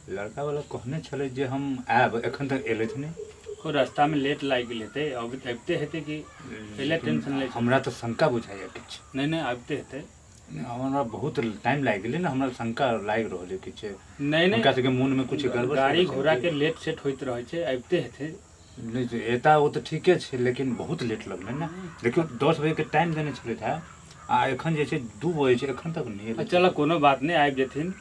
लड़का वाला कहने छलै जे हम आयब, एखन तक एलथि नहि। ओ रास्तामे लेट लागि गेल हेतै, अबिते हेतै कि पहिले टेंशन लै छै। हमरा तऽ शंका बुझाइया किछु। नहि नहि, आबिते हेतै। हमरा बहुत टाइम लागि गेलै ने, हमरा शंका लागि रहल अइ किछु। नहि नहि, हुनका सबके मोनमे किछु गड़बड़ गाड़ी घोड़ाके लेट सेट होइत रहै छै, आबिते हेतै। नहि तऽ एता ओ तऽ ठीके छै, लेकिन बहुत लेट लगलै ने। देखियौ 10 बजेके टाइम देने छलथि हेँ आ एखन जे छै 2 बजे छै, एखन तक नहि एलै। चलऽ कोनो बात नहि, आबि जेथिन।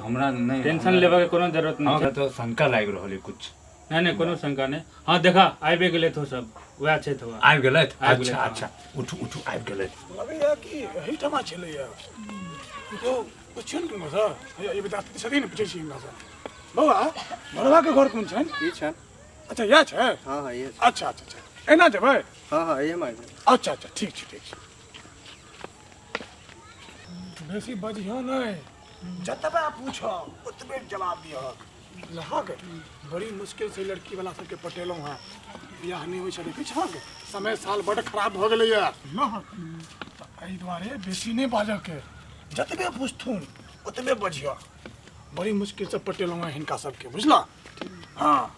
हमरा नहि टेंशन लेबऽके कोनो जरूरत नहि। हमरा तऽ शंका लागि रहल अइ कुछ। नहि नहि, कोनो शंका नहि। हँ देखा, आबि गेलथि हो सब, वएह छथि हो। आबि गेलथि? आबि गेलथि। अच्छा अच्छा, उठू उठू, आबि गेलथि। लगैया कि एहिठमा छलैया। यौ, पुछियौ ने किनकोसँ। हैया ई विद्यार्थी छथिन, पुछै छी हिनकासँ। बौआ, बड़वाके घर कोन छनि? ई छनि। अच्छा, इएह छै? हँ हँ, इएह छै। अच्छा अच्छा अच्छा, एना जेबै? हँ हँ, एहिमे आबि जाउ। अच्छा अच्छा, ठीक छै ठीक छै। बेसी बजिहऽ नहि, जतबे पूछऽ ओतबे जवाब दिहऽ। लहक बड़ी मुश्किल से लड़की वाला सबके पटेलहुँ हँ, बियाह नहि होइ छै। देखै छहक, समय साल बड्ड खराब भऽ गेलैए। लहक तऽ एहि दुआरे बेसी नहि बाजऽके, जतबे पूछथुन ओतबे बजिहऽ। बड़ी मुश्किल से पटेलहुँ हँ हिनका सबके, बुझलऽ? हँ।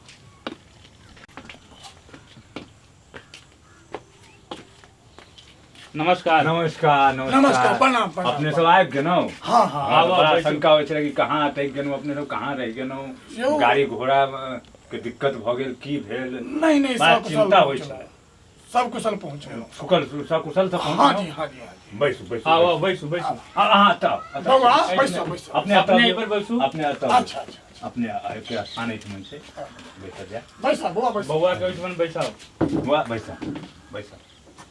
नमस्कार। नमस्कार। नमस्कार, प्रणाम प्रणाम। अपने सब आबि गेलहुँ? हँ हँ। आब आउ, बड़ा बैसू। शंका होइ छलै कि कहाँ अटकि गेलहुँ अपने सब, कहाँ रहि गेलहुँ, यौ। गाड़ी घोड़ा के दिक्कत भऽ गेल, की भेल? नहीं नहीं, बड़ा सब कुशल चिंता होइ पहुँचलहुँ। छलै। सब कुशल पहुँचलहुँ। सुकल सकुशल से हँ जी। पहुँचलहुँ? हाँ जी, हाँ जी। बैसू बैसू। आउ आउ, बैसू। बैसू बैसू। हाँ अहाँ एतऽ आउ, एतऽ। बौआ, बैसो बैसो। अपने एतऽ अपने आबियौ। एहि पर बैसू। अपने एतऽ आबियौ। अच्छा अच्छा। अपने के स्थान एहिठमन छै, बैसल जाय। बैसा बौआ, बैसा। बौआ के ओहिठमन बैसाउ। बौआ, बैसा बैसा।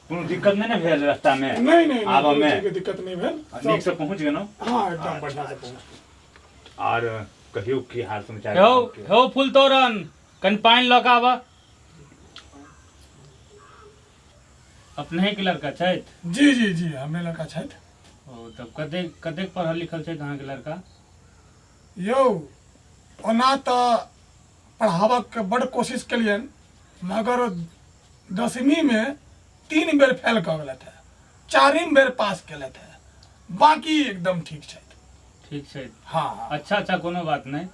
कोनो दिक्कत नहि ने भेल रास्तामे? नहीं नहीं नहीं, आबऽ कोनो मे चीज के दिक्कत नहीं भेल। नीक से पहुँच गेलहुँ? हाँ, एकदम बढ़िया से पहुँच। आर कहियौ, की हाल समाचार हौ गामके? हौ फूल तोरन, कनि पानि लऽ कऽ आबऽ। अपने के लड़का छथि? जी जी जी, हमरे लड़का छथि। ओ तब कतेक कतेक पढ़ल लिखल छथि अहाँके लड़का? यौ, ओना तऽ पढ़ाबऽके बड्ड कोशिश केलियनि, मगर 10वींमे 3 बेर फेल कऽ गेलथि हेँ, चारिम बेर पास केलथि हेँ। बाँकी एकदम ठीक छथि। ठीक छै। हँ हँ। अच्छा अच्छा, कोनो बात नहि।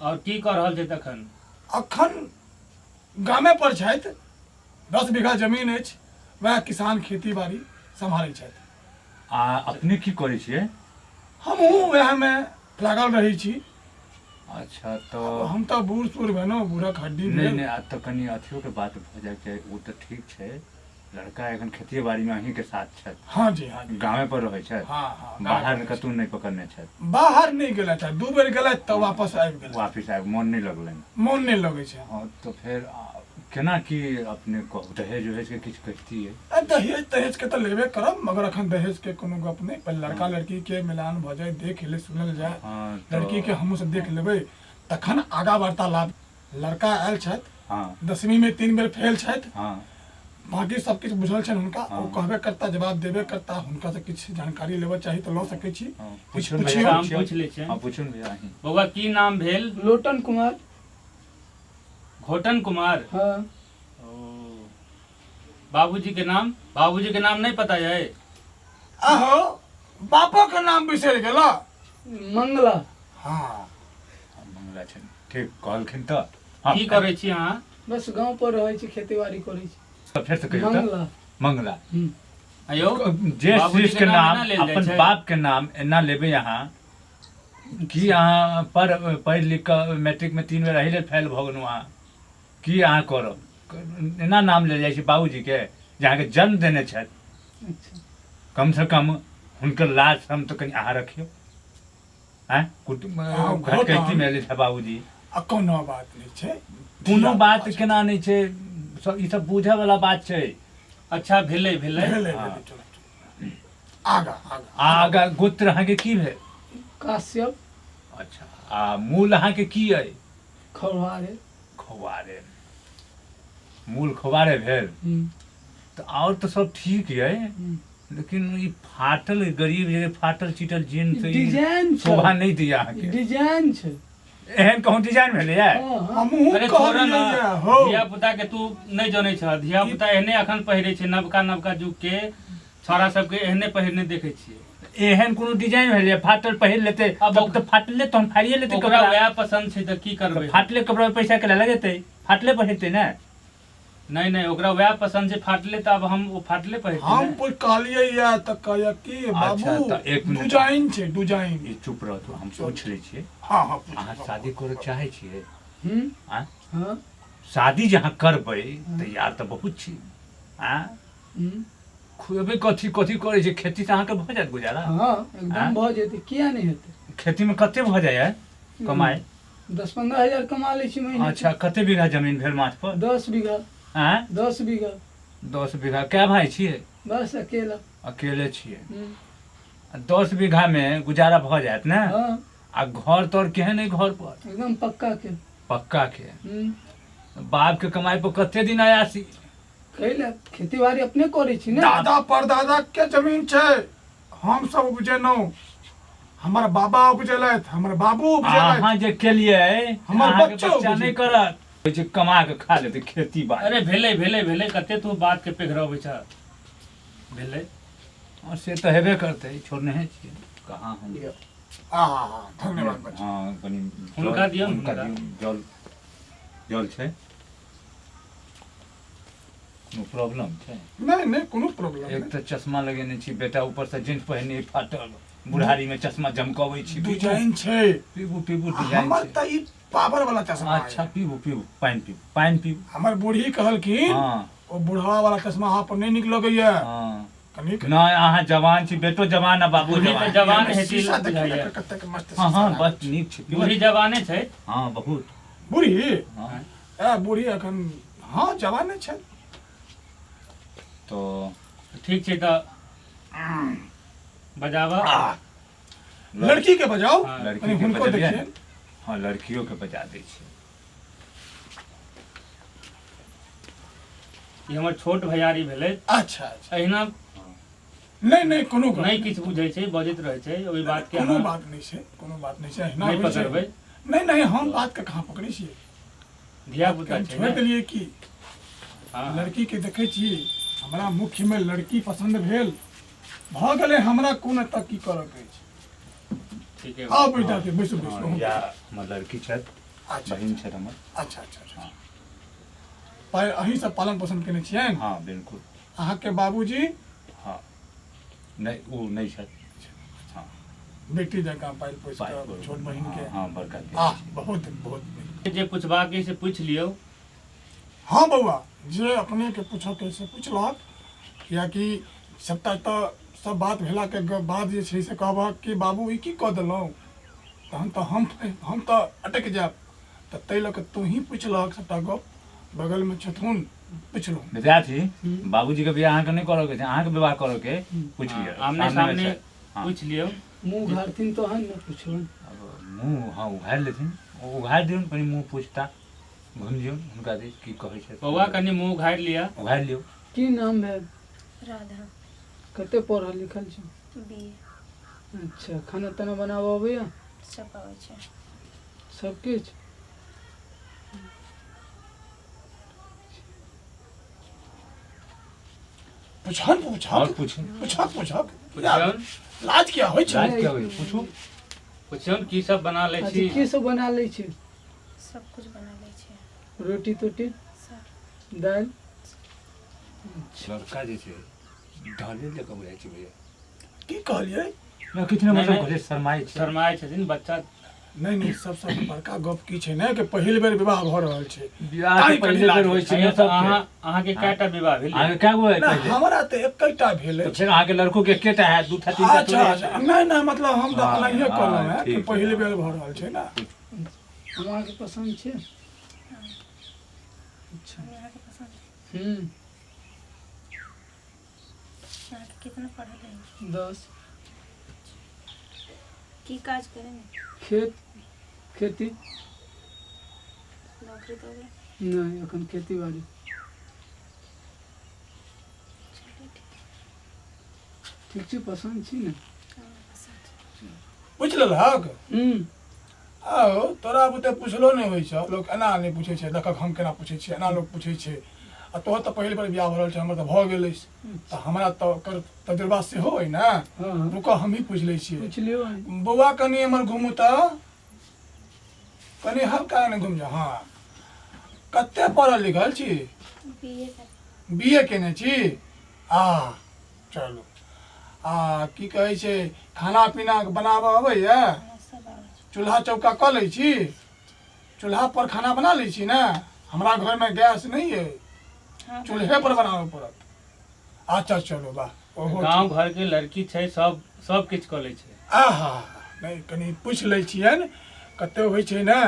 आओर की कऽ रहल छथि अखन? अखन गामे पर छथि, 10 बीघा जमीन अछि, वएह किसान खेती बाड़ी सम्हारै छथि। आ अपने की करै छियै? हमहूँ वएहमे लागल रहै छी। अच्छा तऽ हम तऽ बूढ़ सूढ़ भेलहुँ, बूढ़क हड्डी नहि भेल। नहि, आब तऽ कनि अथियोके बात भऽ जाइके चाही। ओ तऽ ठीक छै, लड़का एखन खेतिए बाड़ीमे अहीँके साथ छथि? हाँ जी, हाँ जी। गामे पर रहै छथि? हाँ हाँ, गामे बाहर पर। कतहु नहि पकड़ने छथि? बाहर नहि गेलथि हेँ, 2 बेर गेलथि तऽ वापस आबि गेलथि। वापिस आबि मोन नहि लगलनि? मोन नहि लगै छै। हँ, तऽ फेर केना की अपने कहू, दहेज उहेजके किछु कहितियै? आ दहेज तहेजके तऽ लेबे करब, मगर अखन दहेजके कोनो गप नहि। पहिले लड़का लड़कीके मिलान भऽ जाय, देख ले सुनल जाय। हँ तऽ लड़कीके हमहूँ सब देख लेबै, तखन आगाँ वार्तालाप। लड़का आयल छथि, हँ 10वींमे 3 बेर फेल छथि। हँ बाँकी सब किछु बुझल छनि हुनका। हँ। ओ कहबे करता, जवाब देबे करता। हुनकासँ किछु जानकारी लेबऽ चाही तऽ लऽ सकै छी। हँ, किछु पूछू ने भैया। पुछियौ। हम पूछियौ। पूछि लै छियनि। हँ, पूछू ने भैया अहीं। बौआ, की नाम भेल? लोटन कुमार। घोटन कुमार? हाँ। ओ बाबूजी के नाम, बाबूजी के नाम नहीं पता है? आहो, बापो के नाम बिसरि गेला। मंगला। हाँ। मंगला छनि, ठीक कहलखिन तऽ। हँ। की करै छी अहाँ? बस गाँव पर रहै छी, खेती बाड़ी करै छी। तऽ फेरसँ कहियौ तऽ। मंगला। मंगला। आयौ, जे बाबूजी श्रेष्ठ के नाम एना लेल जाइ अपन छै? बाप के नाम एना लेबै अहाँ? की अहाँ पढ़ पढ़ि लिख कऽ मैट्रिकमे 3 बेर एहि लेल फेल भऽ गेलहुँ अहाँ? की अहाँ करब, एना नाम लेल जाइ छै बाबूजीके जे अहाँके जन्म देने छथि? अच्छा। कमसँ कम हुनकर लाज शरम तऽ कनि अहाँ रखियौ। आँय, कुटुम्ब हँ, घटकैतीमे एलै छै बाबूजी। आ कोनो बात नहि छै। कोनो बात केना नहि छै? सब ई सब बुझऽ वाला बात छै। अच्छा, भेलै भेलै। भेलै भेलै, चलो चलो, आगा आगा। आ आगा गोत्र अहाँके की भेल? काश्यप। अच्छा, आ मूल अहाँके की अइ? खौहारे। खोवारे, मूल खोवारे भेल। तऽ आओर तऽ सब ठीक अइ, लेकिन ई फाटल गरीब जे फाटल चिटल जीन्स ई डिजाइन छै। शोभा नहि दैया अहाँके। डिजाइन छै। एहन कहूँ डिजाइन भेलैया? हाँ हाँ। हमहूँ अरे छोड़ कहलियै ना, ये हो। धिया पुता के तू नहि जनै छह, धिया पुता एहने अखन पहिरे छै। नबका नबका युग के छौड़ा सबके एहने पहिरने देखै छियै। एहन कोनो डिजाइन भेलै फाटल पहिर लेतै आब तब तऽ फाटले तहन फाड़िए लेतै ओकरा कपड़ा। वएह पसन्द छै तऽ की करबै तऽ फाटले कपड़ा पे पैसा केला लगेतै फाटले पहिरतै ने नहि नहि ओकरा वएह पसन्द छै फाटले तऽ आब हम ओ फाटले पहिरतै हम ने। कोई कहलियै या तऽ कहैया की अच्छा, बाबू तऽ एक मिनट। डिजाइन छै डिजाइन ई चुप रहतौ हम पूछ लै छियै हँ हँ पूछू, अहाँ शादी करऽ चाहै छियै हूँ आँय हँ शादी जे अहाँ करबै तैयार तऽ बहुत छी आँय हूँ खुएबै कथी कथी करै छै खेती से अहाँके भऽ जायत गुजारा हँ आँय? एकदम भऽ जेतै किया नहि हेतै खेतीमे कते भऽ जाइए कमाइ 10-15 हजार कमा लै छी महीना। अच्छा, कते बीघा जमीन भेल माथ पर? 10 बीघा। आँय? 10 बीघा। 10 बीघा। कै भाई छियै? बस अकेला। अकेले छियै? हूँ। आ 10 बीघामे गुजारा भऽ जायत ने? हँ। आ घर तर केहन अइ घर पर? एकदम पक्का के। पक्का के? हूँ। बाप के कमाई पर कते दिन अयासी? कैले खेती बाड़ी अपने करै छी ने। दादा परदादा के जमीन छै, हम सब उपजेलहुँ, हमर बाबा उपजेलथि, हमर बाबू उपजेलथि। अहाँ जे केलियै हमर अहाँके बच्चो बच्चा नहि उपजेतै। करत। होइ छै कमा के खा लेतै खेती बाड़ी। अरे भेलै भेलै भेलै, कते तू बात के पेघरबै छ, भेलै। हँ, से तऽ हेबे करतै, छोड़ने छियै कहाँ हम। आ हा हा, धन्यवाद बच्चा। हँ, कनि हुनका दियौन, हुनका हुनका। दियौन। जल जल छै? कोनो प्रॉब्लम छै? नहि नहि, कोनो प्रॉब्लम एक नहि। तऽ चश्मा लगेने छी बेटा, ऊपर से जींस पहिरने फाटल, बुढ़ारी में चश्मा झमकबै छी। पीबू। डिजाइन छै। पीबू पीबू, डिजाइन हमर छै। तऽ ई पावर वाला चश्मा अच्छा। अइ। पीबू पीबू, पानि पीबू, पानि पीबू। हमर बूढ़ी कहलखिन, ओ बुढ़वा वाला चश्मा अहाँ पर नहि नीक लगैया। कनिक नहि, अहाँ जवान छी, बेटो जवान आ बाबू बूढ़ी तऽ जवान। जवान हेती। शीशा देखियौ बुझाइया। ने, कतेक मस्त हँ शीशा हँ लागल बस छै। नीक छै, पीबू। बूढ़ी जवाने छै। हँ, बहुत। बूढ़ी? हँ। ए बूढ़ी एखन हँ जवाने छै। तो ठीक छै, तऽ बजाबऽ। लड़की के बजाउ। हँ। लड़की कनि के हुनको बजेलियै देखियनि। ने? हँ, लड़कियों के बजा दै छियै। ई हमर छोट भैयारी भेलै। अच्छा अच्छा। एहिना। नहि नहि, कोनो गप नहि किछु बुझै छै, बजैत रहै छै, ओहि बात के कोनो अहाँ बात नहि छै, कोनो बात नहि छै, एहिना नहि होइ छै। पकड़बै। नहि नहि, हम बात के कहाँ पकड़ै छियै? धिया पुता हम छै छोड़ि ने। देलियै की? हँ। लड़की के देखै छी, हमरा मुख्यमे लड़की पसन्द भेल, भऽ गेलै। हमरा कोन एतऽ की करऽ के अछि? ठीके। आउ बेटा के, बैसू बैसू। हँ, या हमर लड़की छथि। अच्छा। बहिन छथि हमर। अच्छा अच्छा अच्छा, पाइ अहीं सब पालन पोषण केने छियनि? हँ, बिल्कुल। अहाँके बाबूजी? हँ, नहि, ओ नहि छथि, हँ। बेटी जकाँ पालि पोसि पाइ कऽ छोट बहिन के। हँ हँ, बड़का के। आह, बहुत बहुत नीक। जे पुछबाक अइ से पूछि लियौ। हँ बौआ, जे अपनेके पूछऽके से पुछलक, किएकि सभटा तऽ सब बात भेलाके बाद जे छै से कहबह कि बाबू ई की कऽ देलहुँ, तहन तऽ हम तऽ अटकि जायब। तऽ ताहि लऽ कऽ तोही पुछलहक सभटा गप, बगलमे छथुन, पुछलहुँ। विद्यार्थी, बाबूजी के बियाह अहाँके नहि करऽ के छै, अहाँके विवाह करऽ के, पूछि लिअ। आमने सामनेमे सामने छै। हँ। पूछि लियौ। मुँह उघारथिन तहन ने पुछबनि। अब मुँह, हँ, उघारि लेथिन, ओ उघारि दियौन कनि मुँह, पूछता। घुमि दियौन हुनका दिस, की कहै छै। बौआ, कनि मुँह उघारि लिअ। उघारि लियौ। की नाम भेल? राधा। कते पढ़ल लिखल छी? बी ए। अच्छा, खाना ताना बनाबऽ अबैया? सब आबै छै। सबकिछु? पुछहन पुछहक। आओर पूछू। पुछहक पुछहक। पुछियौन। लाज किया होइ छै? लाज क्या होइ? पूछू। पुछियौन, की सब बना लै अच्छा छी? की सब बना लै छी? सब कुछ बना लै छियै। रोटी तोटी? सब। दालि? लड़का जे छै ढले जकाँ बुझाइ छै भैया। की कहलियै? नहि किछु नहि। नहि, मतलब नहि। कहलियै शरमाइ छै। शरमाइ छथिन बच्चा। नहि नहि, सबसँ बड़का गप की छै ने कि पहिल बेर विवाह भऽ रहल छै। बियाह ताहि तऽ कनि पहिले लाज बेर होइ छै आइयो ने तऽ सबके। अहाँ अहाँके कएटा विवाह भेल? अहाँके कए गो अइ नहि पहिले? हमरा तऽ एकेटा भेल तऽ अछि। फेर अहाँके लड़को के एकेटा हैत, दूटा तीनटा अच्छा थोड़े अच्छा हेतै। नहि नहि, मतलब हम तऽ हँ, एनाहिए कहलहुँ हँ, हेँ कि ठीक छै, पहिल हँ। बेर भऽ रहल छै ने। हम अहाँके पसन्द छै? अच्छा। हम अहाँके पसन्द? हूँ। अहाँके कितना पढ़ल है? 10। की काज करेंगे? खेत खेती। नौकरी तो नहि, एखन खेती बाड़ी। चलिए, ठीक। ठीक छै, पसन्द छी ने? हाँ, पसंद छै। पूछि लेलहक? हूँ। आओ तोरा बुते पुछलो नहि होइ छौ। लोक एना नहि पूछै छै, देखक हम केना पूछै छियै, एना लोक पूछै छै। आ तोहर तऽ पहिल बेर बियाह भऽ रहल छै, हमर तऽ भऽ गेल अछि, तऽ हमरा तऽ ओकर तजुर्बा सेहो अइ ने। हँ। रुकऽ, हमही पूछि लै छियै। पूछि लियौ। बौआ, कनि एम्हर घुमू तऽ, कनि हल्का एने घुमि जाउ। हँ, कते पढ़ल लिखल छी? बी ए कर। बी ए केने छी? आ चलू, आ की कहै छै, खाना पीना बनाबऽ अबैया? हाँ, सब आबै छै। चूल्हा चौका कऽ लै छी? चूल्हा पर खाना बना लै छी ने? हमरा घरमे गैस नहि अइ। हाँ। चूल्हे पर बनाबऽ पड़त। अच्छा चलू, वाह, ओहो गाँव घर के लड़की छै, सब सब किछु कऽ लै छै। आहा, नहि, कनि पूछि लै छियनि। कते होइ छै ने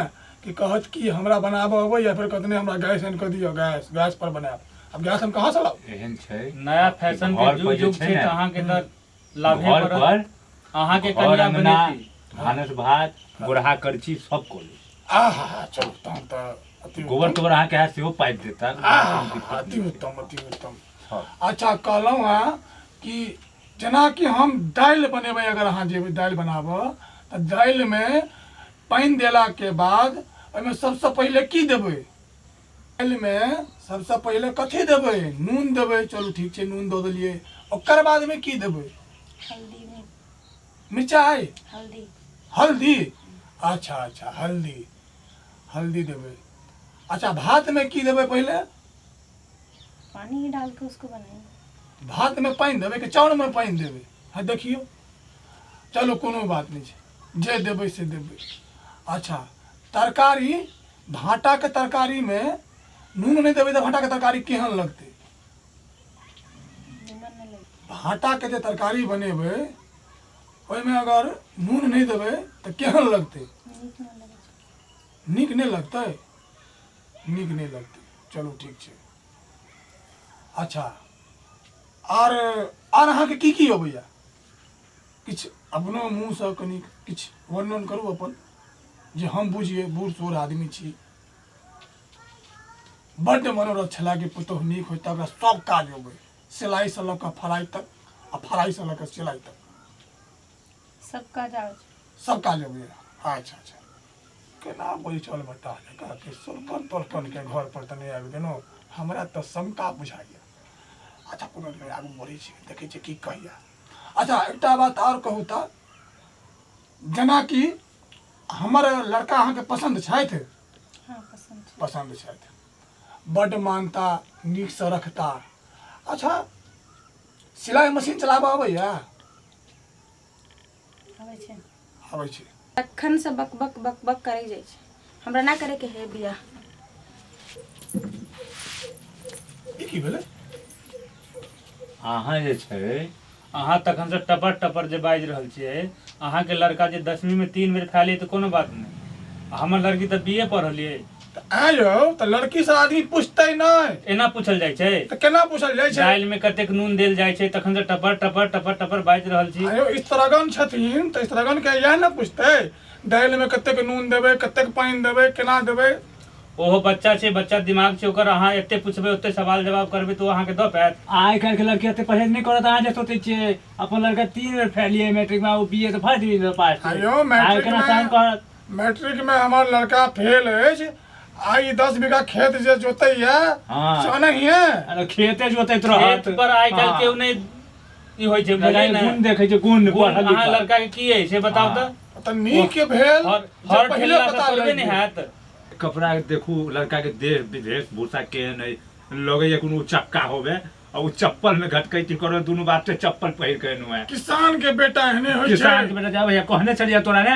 कि कहत कि हमरा बनाबऽ अबैया, फेर कहत नहि, हमरा गैस आनि कऽ दिअ, गैस पर बनायब। आब गैस हम कहाँसँ लाउ? एहन छै नया फैशन के घर जुग पर जे जुग छै छै ने, तऽ अहाँके तऽ लाभे घर पड़त। पर अहाँके घर कनिया अंगना बनेती। भानस भात गोरहा करची सब कऽ लै। आहा, चलू तहन तऽ अति गोबर उत्तम। तोबर अहाँके हाथ सेहो पाइप देता। आहा, अति उत्तम, अति उत्तम। हँ। अच्छा, कहलहुँ हँ कि जेनाकि हम दालि बनेबै, अगर अहाँ जेबै दालि बनाबऽ तऽ दालिमे पानि देलाके बाद ओहिमे सबसँ पहिले की देबै? दालिमे सबसँ पहिले कथी देबै? नून देबै, चलू ठीक छै, नून दऽ देलियै। ओकर बादमे की देबै? हल्दी में। मिरचाइ? हल्दी। हल्दी, अच्छा अच्छा, हल्दी, हल्दी देबै। अच्छा, भातमे की देबै पहिले? पानी ही डाल के उसको बनाएंगे। भातमे पानि देबै कि चाउरमे पानि देबै? हँ, देखियौ, चलू कोनो बात नहि छै, जे देबै से देबै। अच्छा, तरकारी, भाँटाके तरकारीमे नून नहि देबै तऽ भाँटाके तरकारी केहन लगतै? निमन नहीं लगे। भाँटाके जे तरकारी बनेबै, ओहिमे अगर नून नहि देबै तऽ केहन लगतै? नीक नहीं लगे छै। नीक नहि लगतै, नीक नहि लगतै। चलू ठीक छै। अच्छा, आर अहाँके की की अबैया? किछु अपनो मुँहसँ कनि किछु वर्णन करू अपन, जे हम बुझियै। बूढ़ सूढ़ आदमी छी, बड्ड मनोरथ छलै कि पुतोहु नीक होय तऽ ओकरा सब काज अबै, सिलाइसँ लऽ कऽ फराइ तक आ फराइसँ लऽ कऽ सिलाइ तक। सब काज आबै छै। सब काज अबैया। अच्छा अच्छा, केना बैठल बता कि सुलकन तोलकन के घर पर तऽ नहि आबि गेलहुँ? हमरा तऽ शंका बुझाइया। अच्छा, कोनो नहि, आगू बढ़ै छी, देखै छी की कहैया। अच्छा, एकटा बात आओर कहू तऽ, जेनाकि हमर लड़का अहाँके पसन्द छथि? हाँ, पसंद छै। पसन्द छथि, बड्ड मानता, नीकसँ रखता। अच्छा, सिलाइ मशीन चलाबऽ अबैया? आबै छै। अबै छै। तखन से बक बक बक बक करै जाइ छै। हमरा ना करे के है बियाह। ई की भेलै? अहाँ जे छै अहाँ तखन से टपर टपर जे बाजि रहल छियै, अहाँके लड़का जे 10वीं में 3 बेर फैल तऽ कोनो बात नहि, आ हमर लड़की तऽ बी ए पढ़लियै। तऽ आँय यौ, तऽ लड़की से आदमी पूछतै नहि? एना पूछल जाइ छै? तऽ केना पूछल जाइ छै? दालि में कतेक नून देल जाइ छै? तखन से टपर टपर टपर टपर बाजि रहल छी। आयो, स्त्रगण छथिन तऽ स्त्रगण के इएह ने पूछतै, दालिमे कतेक नून देबै, कतेक पानि देबै, केना देबै? ओहो बच्चा छै, बच्चा दिमाग छै ओकर। अहाँ एते पूछबै, ओते सवाल जवाब करबै तऽ ओ अहाँके दऽ पायत? आइ काल्हिके लड़की एते परहेज नहि करत। अहाँ जे सोचै छियै अपन लड़का 3 बेर फैलिए मैट्रिक में, ओ बी ए तऽ फर्स्ट डिवीजन पास छै। आयो, आइ मैट्रिक केना मे सहन करत? मैट्रिक में हमर लड़का फेल अछि आ ई 10 बीघा खेत जे जोतैया से ओनाहिये? अरे, खेते जोतैत रहत। खेत पर आइ काल्हि हाँ। केओ नहि ई होइ छै, बुझलियै ने? गुण देखै छै, गुण। गुण पढ़ल अहाँ लिखल। लड़का के की है से बताउ तऽ। तऽ नीक भेल हर जे हर पहिले ठेलला से पता थोड़बे लागि नहि गेल। हैत। कपड़ा के देखू, लड़का के देह वेशभूषा केहन है, लगैया कोनो उचक्का होबे आ ओ चप्पल में घटकै करो, दुनू बाप से चप्पल पहिर के एनु है। किसान के बेटा एहने होइ किसान के छै। बेटा। जाओ भैया, कहने छलियै तोरा ने,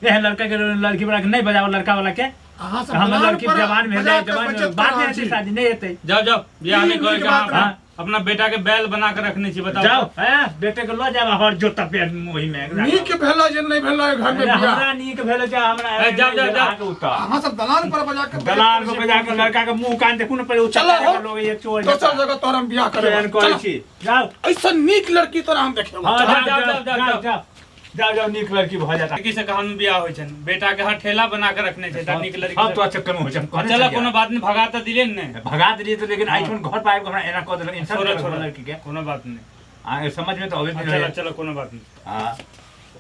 एहन लड़का के लड़की वाला के नहीं बजाओ, लड़का वाला के। अहाँ सब हमर दलान लड़की पर जवान भेल बजा जाय के जवान बेइज्जत बाद कऽ में रहल हेतै छी। शादी, नहीं हेतै। जाओ जाओ, बियाह नहि ई करे नीक के बात अहाँ नहि। अपना बेटा के बैल बना के रखने छी, बताउ। जाओ हैं, बेटे के ल जाओ, हर जोता पे ओही में। नीक भेल जे नहि भेल घर में अरे, बियाह। हमरा नीक भेल जे हमरा ए, जाओ, जाओ, जाओ। अहाँके उत्तर। अहाँ सब दलान पर बजा के दलान पर बजा के लड़का के मुंह कान देखू ने पहिले, ओ चलो हो। लोग ये चोर दोसर जगह तोहर हम बियाह केहन करेबै। करै चल। छी, जाओ। ऐसा नीक लड़की तोरा हम देखेबो। हाँ, चल। जाओ जाओ, जाओ जाओ, जाओ जाओ। जाओ जाओ जाओ, नीक लड़की भऽ जाता। लड़की से कहान बियाह होइ छनि? बेटा के हर ठेला बना के रखने छै तऽ नीक लड़की हम से- तो चक्कर में हो छै, हम कहने चलो छलियै। कोनो बात नहीं, भगा तऽ दिले ने। भगा देलियै तऽ, लेकिन आइठन घर पर आबि कऽ हमरा एना कऽ देलक, इंसल्ट छोड़ो केलक छोड़ो लड़की के। कोनो बात नहीं। आ समझ में तऽ अबैत नहि चलो रहै। चलो, कोनो बात नहीं। हाँ।